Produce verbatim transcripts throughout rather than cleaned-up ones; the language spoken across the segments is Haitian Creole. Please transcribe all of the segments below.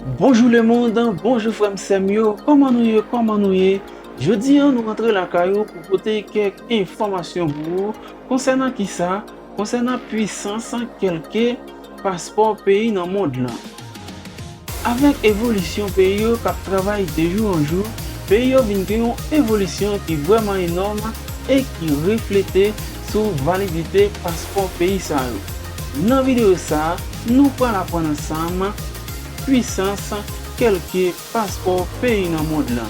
Bonjou lemonn, bonjou frè m sè m yo, kòman nou ye, kòman nou ye? Jodi a nou rantre lakay ou pou pote kèk enfòmasyon pou ou konsènan kisa? Konsènan pwisans kèlke paspò peyi nan mond lan. Avèk evolisyon peyi yo k ap travay de jou an jou, peyi yo vin gen yon evolisyon ki vrèman enòm e ki reflete sou validite paspò peyi sa yo. Nan videyo sa a, nou pral aprann ansanm pwisans kèlke paspò peyi nan mond lan.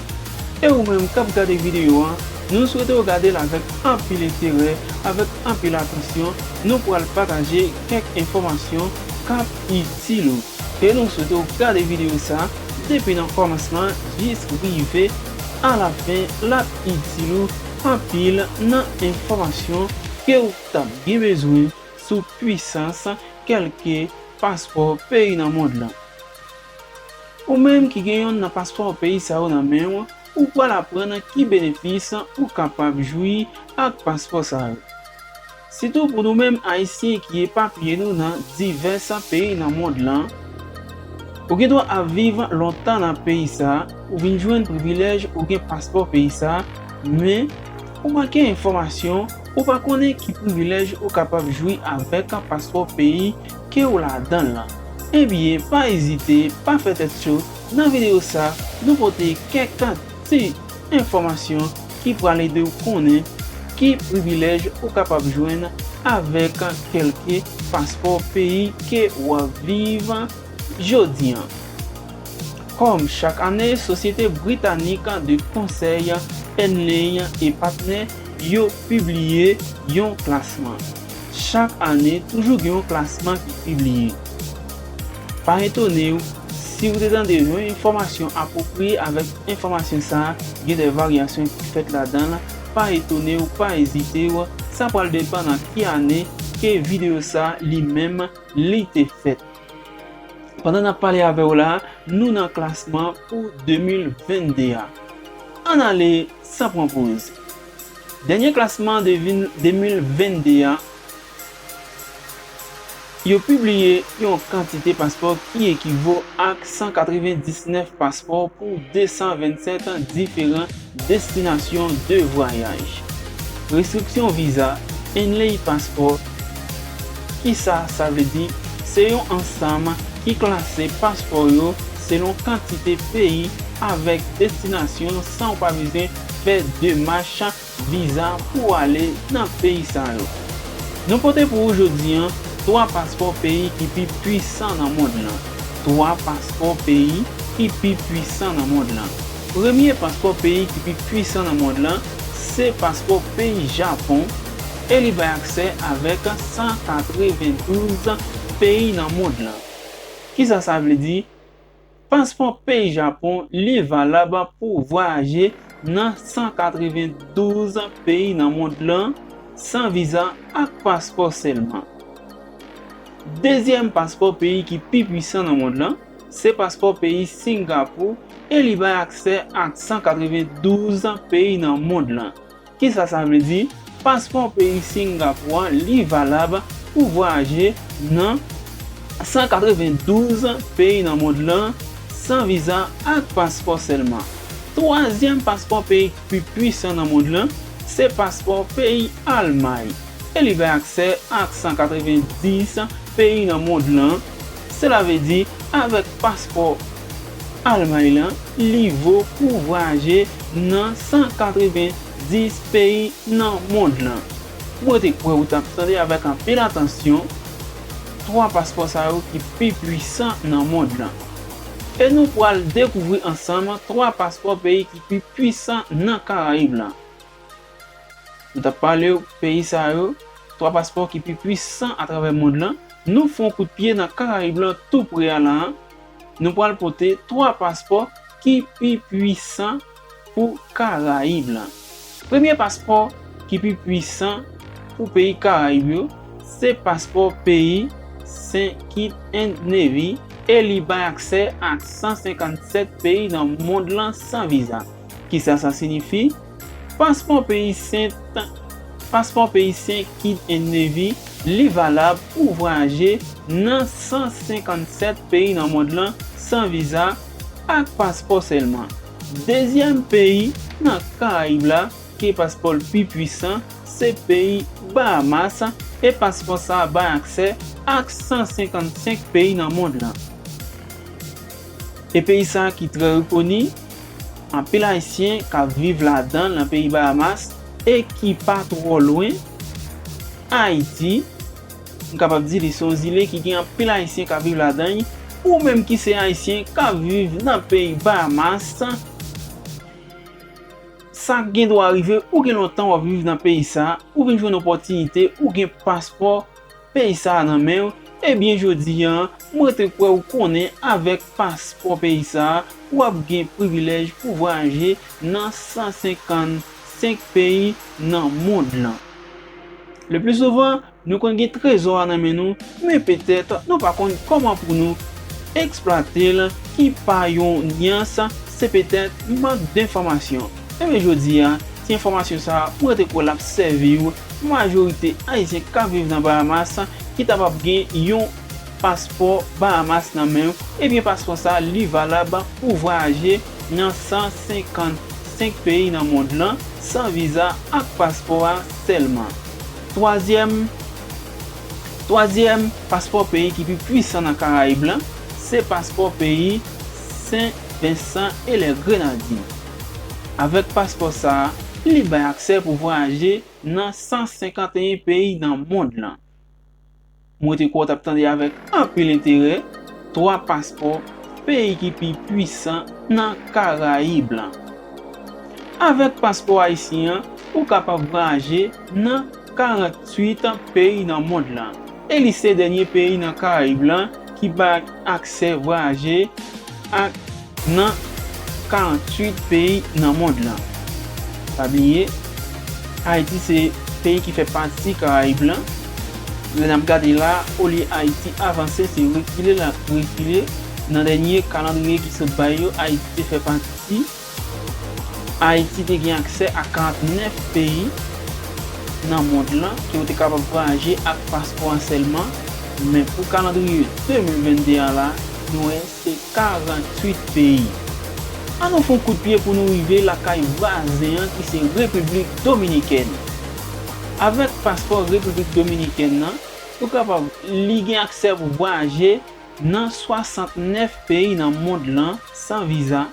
E ou menm k ap gade videyo a, nou swete w gade l avèk anpil enterè, avèk anpil atansyon. Nou pral pataje kèk enfòmasyon k ap itil ou. E nou swete w gade videyo sa a depi nan kòmansman jis rive alafen. L ap itil ou anpil nan enfòmasyon ke w t ap gen bezwen sou pwisans kèlke paspò peyi nan mond lan. Ou menm ki gen yonn nan paspò peyi sa yo nan men w, ou pral aprann ki benefis ou kapab jwi ak paspò sa yo. Sitou pou nou menm Ayisyen ki epapiye nou nan divès peyi nan mond lan, ou gen dwa ap viv lontan nan peyi sa a, ou vin jwenn privilèj ou gen paspò peyi sa a, men ou manke enfòmasyon, ou pa konnen ki privilèj ou kapab jwi avèk paspò peyi ke w ladan l lan. Ebyen, pa ezite, pa fè tèt cho. Nan videyo sa, nou pote kèk ti enfòmasyon ki pral ede w konnen ki privilèj ou kapab jwenn avèk kèlke paspò peyi ke w ap viv jodi an. Kòm chak ane, sosyete britanik de konsèy Henley et Partners yo pibliye yon klasman. Chak ane, toujou gen yon klasman ki pibliye. Pa etone w si w te tande yon enfòmasyon apwopriye avèk enfòmasyon sa a, gen de varyasyon ki fèt ladan l. Pa etone w, pa ezite w, sa pral depann nan ki ane ke videyo sa a li menm li te fèt. Pandan n ap pale avè w la, nou nan klasman pou de mil vennde a. Ann ale san pran poz. Dènye klasman de vin-, de mil vennde a, yo pibliye yon kantite paspò ki ekivo ak san katrevendiznèf paspò pou de san vennsèt diferan destinasyon de vwayaj. Restriksyon viza, Henley Passport, kisa sa vle di? Se yon ansanm ki klase paspò yo selon kantite peyi avèk destinasyon san w pa bezwen fè demach viza pou w ale nan peyi sa yo. Nou pote pou ou jodi an twa paspò peyi ki pi pwisan nan mond lan. Twa paspò peyi ki pi pwisan nan mond lan. Premye paspò peyi ki pi pwisan nan mond lan, se paspò peyi Japon, e li bay aksè avèk san katrevendouz peyi nan mond lan. Kisa sa vle di? Paspò peyi Japon, li valab pou vwayaje nan san katrevendouz peyi nan mond lan, san viza ak paspò sèlman. Dezyèm paspò peyi ki pi pwisan nan mond lan, se paspò peyi Singapou, e li bay aksè ak san katrevendouz peyi nan mond lan. Kisa sa vle di? Paspò peyi Singapou an, li valab pou vwayaje nan san katrevendouz peyi nan mond lan, san viza ak paspò sèlman. Twazyèm paspò peyi ki pi pwisan nan mond lan, se paspò peyi Almay. E li bay aksè ak san katrevendiz peyi nan mond lan. Sela vle di, avèk paspò Almay lan, li vo pou vwayaje nan san katrevendiz peyi nan mond lan. Mwen te kwè ou t ap tande avèk anpil atansyon twa paspò sa yo ki pi pwisan nan mond lan. E nou pral dekouvri ansanm twa paspò peyi ki pi pwisan nan Karayib lan. Nou t ap pale w peyi sa yo, twa paspò ki pi pwisan atravè mond lan. Nou fè yon kout pye nan Karayib lan tou pre a la a. Nou pral pote twa paspò ki pi pwisan pou Karayib lan. Premye paspò ki pi pwisan pou peyi Karayib yo, se paspò peyi Saint Kitts and Nevis, e li bay aksè ak san senkannsèt peyi nan mond lan san viza. Kisa sa siyifi? Paspò peyi Saint, paspò peyi Saint Kitts and Nevis, li valab pou vwayaje nan san senkannsèt peyi nan mond lan, san viza ak paspò sèlman. Dezyèm peyi nan Karayib la ke paspò l pi pwisan se peyi Bahamas, e paspò sa a bay aksè ak san senkannsenk peyi nan mond lan. E peyi sa a ki trè rekoni, anpil Ayisyen k ap viv ladan l nan peyi Bahamas e ki pa twò lwen Ayiti. M kapab di li se yon zile ki gen anpil Ayisyen k ap viv ladan l. Ou menm ki se Ayisyen k ap viv nan peyi Bahamas, sa gen dwa rive ou gen lontan w ap viv nan peyi sa a, ou vin jwenn opòtinite, ou gen paspò peyi sa a nan men w, ebyen jodi a, mwen te kwè ou konnen avèk paspò peyi sa a, w ap gen privilèj pou vwayaje nan san senkannsenk peyi nan mond lan. Le pli souvan, nou konn gen trezò a nan men nou, men petèt nou pa konn kòman pou nou eksplwate l, ki pa yon nyans, se petèt mank denfòmasyon. Ebyen jodi a, ti enfòmasyon sa a, mwen te kwè l ap sèvi w. Majorite Ayisyen k ap viv nan Bahamas ki ta p ap gen yon paspò Bahamas nan men w, ebyen paspò sa a li valab pou vwayaje nan san senkannsenk peyi nan mond lan san viza ak paspò a sèlman. Twazyèm, twazyèm paspò peyi ki pi pwisan nan Karayib lan, se paspò peyi Sen Vensan e lè Grenadin. Avèk paspò sa a, li bay aksè pou vwayaje nan san senkanteyen peyi nan mond lan. Mwen te kwè w t ap tande avèk anpil enterè twa paspò peyi ki pi pwisan nan Karayib lan. Avèk paspò ayisyen an, ou kapab vwayaje nan karanntuit peyi nan mond lan. E li se dènye peyi nan Karayib lan ki bay aksè vwayaje ak nan karanntuit peyi nan mond lan. Pa bliye, Ayiti se peyi ki fè pati Karayib lan. Lè n ap gade la, olye Ayiti avanse, se rekile l ap rekile. Nan dènye kalandriye ki sot bay yo, Ayiti te fè pati. Ayiti te gen aksè a karannèf peyi nan mond lan ke w te kapab vwayaje ak paspò a sèlman, men pou kalandriye de mil vennde a la, nou wè se karanntuit peyi. Ann nou fè yon kout pye pou nou rive lakay vwazen an ki se Repiblik Dominikèn. Avèk paspò Repiblik Dominikèn nan, ou kapab li gen aksè pou vwayaje nan swasantnèf peyi nan mond lan san viza.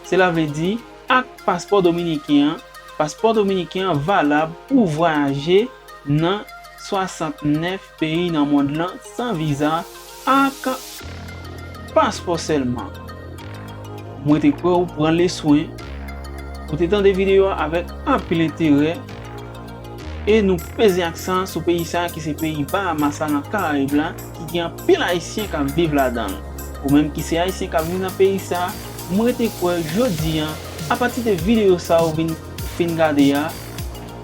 Sela vle di, ak paspò dominiken an, paspò dominiken an valab pou vwayaje nan swasantnèf peyi nan mond lan san viza ak paspò sèlman. Mwen te kwè ou pran leswen, ou te tande videyo a avèk anpil enterè, e nou peze aksan sou peyi sa a ki se peyi Bahamas la nan Karayib la, ki gen anpil Ayisyen k ap viv ladan l. Ou menm ki se Ayisyen k ap viv nan peyi sa a, mwen te kwè jodi a, apati de videyo sa a ou vin fin gade a,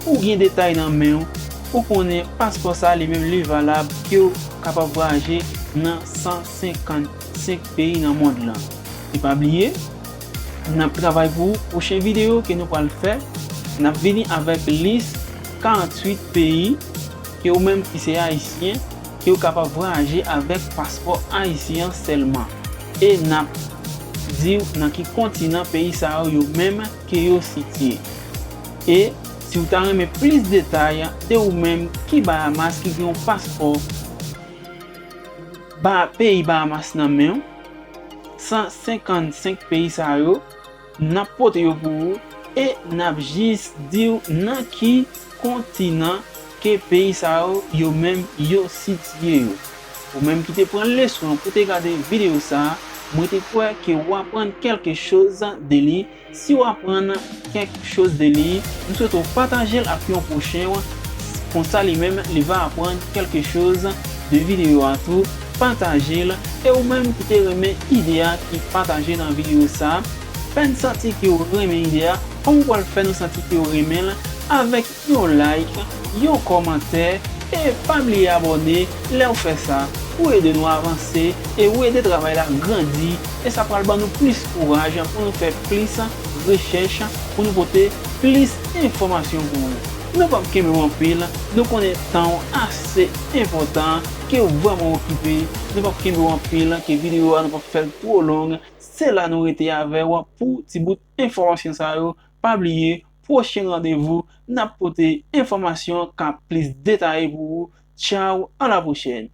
ou gen detay nan men w, ou konnen paspò sa a li menm li valab ke w kapab vwayaje nan san senkannsenk peyi nan mond lan. E pa bliye, n ap travay pou pwochen videyo ke nou pral fè. N ap vini avèk lis karanntuit peyi ke ou menm ki se Ayisyen, ke w kapab vwayaje avèk paspò ayisyen an sèlman. E n ap di w nan ki kontinan peyi sa yo, yo menm ke yo sitiye. E si w ta renmen plis detay de ou menm ki Bahamas ki gen yon paspò ba peyi Bahamas nan men w, san senkannsenk peyi sa yo, n ap pote yo pou ou e n ap jis di w nan ki kontinan ke peyi sa yo, yo menm yo sitiye yo. Ou menm ki te pran leson an pou te gade videyo sa a, mwen te kwè ke w aprann kèlke choz de li. Si w aprann kèk choz de li, m swete w pataje l ak yon pwochen w. Konsa li menm, li va aprann kèlke choz de videyo a tou. Pataje l. E ou menm ki te renmen ide a ki pataje nan videyo sa a, fè n santi ke w renmen ide a, kòman w pral fè nou santi ke w renmen l avèk yon like, yon kòmantè, e pa bliye abòne. Lè w fè sa, ou ede nou avanse e ou ede travay la grandi, e sa pral ban nou plis kouraj pou nou fè plis rechèch, pou nou pote plis enfòmasyon pou ou. Nou p ap kenbe w anpil, nou konnen tan w ase enpòtan. ke w vrèman okipe. Nou p ap kenbe w anpil, ke videyo a nou p ap fè l twò long. Se la nou rete avè w pou ti bout enfòmasyon sa yo. Pa bliye, pwochen randevou, n ap pote enfòmasyon k ap plis detaye pou ou. Tchaw, a la pwochèn.